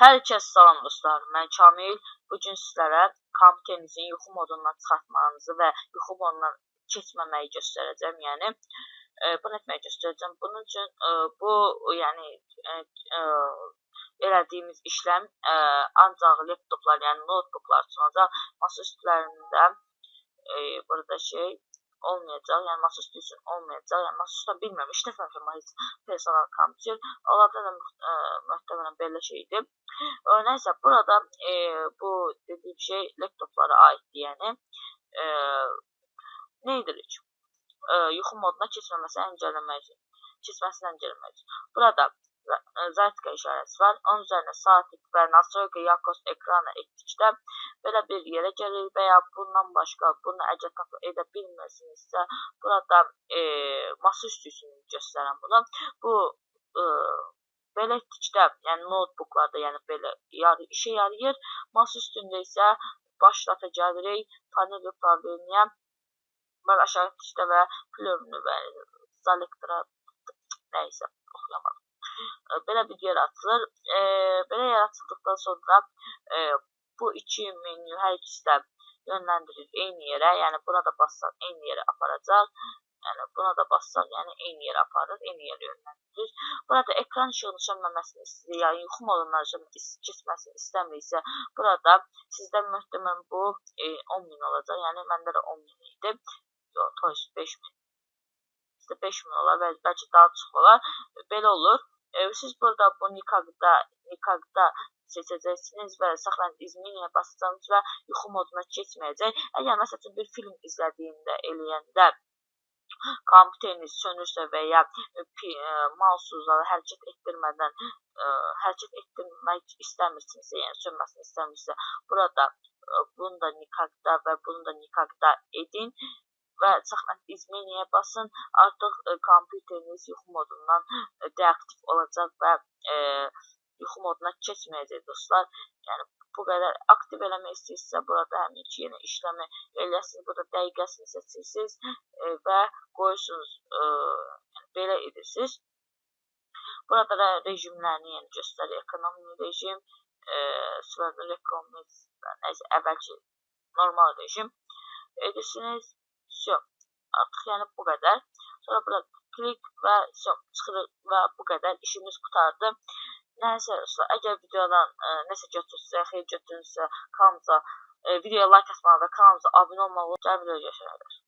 Hər kəs salam dostlar, mən Kamil. Bugün sizlərə kompüterinizin yuxu modundan çıxartmağınızı və yuxu modundan keçməməyi göstərəcəm. Yəni bunu etməyi göstərəcəm. Bunun üçün bu yəni elədiyimiz işləm ancaq laptoplar, yəni notebooklar üçün olacaq. Masa üstlərində burada şey olmayacaq, yəni masaüstü üçün olmayacaq. Yəni masaüstü bilmirəm, işlətməmişəm heç personal kompüter. Onlarda da möhtəmələn belə şeydir. Nəysə, burada bu dediyim şey laptoplara aiddir, yəni. Nə edirik? Yuxu moduna keçməməsini əngəlləmək üçün. Keçməsini əngəlləmək üçün. Burada Zaytka işarəsi var. Onun üzərinə saatlik və nastroyka yakos ekrana etdikdə belə bir yerə gəlir və ya bundan başqa bunu əgər tapı edə bilmirsinizsə, burada masaüstü üçün göstərəm bunu. Bu belə etdikdə, yəni notebooklarda, yəni belə işə yarayır. Masaüstündə isə başlata gəlirik, panel upravleniya, aşağı etdikdə və plövnü və zalektra, nəysə, oxuyamadım. Belə bir yer açılır. Belə yer açıldıqdan sonra bu iki menü hər ikisi də yönləndirir eyni yerə. Yəni buna da bassaq eyni yerə aparacaq. Yəni buna da bassaq, yəni eyni yerə aparır, eyni yerə yönləndirir. Burada ekran işığının sönməməsini istəyir, yəni yuxu modundan keçməsini istəmiriksə, burada sizdə möhtəmələn bu 10.000 olacaq. Yəni məndə də 10.000 idi. Yox, toys 5.000. Sizdə 5.000 olar və bəlkə daha çox olar. Belə olur. Siz burada bu nikaqda seçəcəksiniz və saxlanın izminiyə basacaqsınız və yuxu moduna keçməyəcək. Əgər məsəl üçün bir film izlədiyində, eləyəndə kompüteriniz sönürsə və ya mouse'unuzu hərəkət etdirmədən hərəkət etdirmək istəmirsinizsə, yəni sönməsini istəmirsinizsə, burada bunu da nikaqda və bunu da nikaqda edin və saxlanın izminiyə basın. Artıq kompüteriniz yuxu modundan deaktiv olacaq və yuxu moduna keçməyəcək dostlar. Yəni bu qədər aktiv eləmək istəyirsinizsə, burada həminki yenə işləmi eləyəsiniz. Burada dəqiqəsini seçirsiniz və qoyursunuz, yəni belə edirsiniz. Burada da rejimlərini yəni göstərir. Ekonomi rejim, rekomis, nəysə əvvəlki normal rejim edirsiniz. Vse. Artıq yəni bu qədər. Sonra burada klik və vse, çıxırıq və bu qədər işimiz qurtardı. Nəysə, əgər videodan nəsə götürsə, xeyir götürürsə, kanalımıza, videoya like atmağı və kanalımıza abunə olmağı unutmayın. Videoya görüşənə qədər.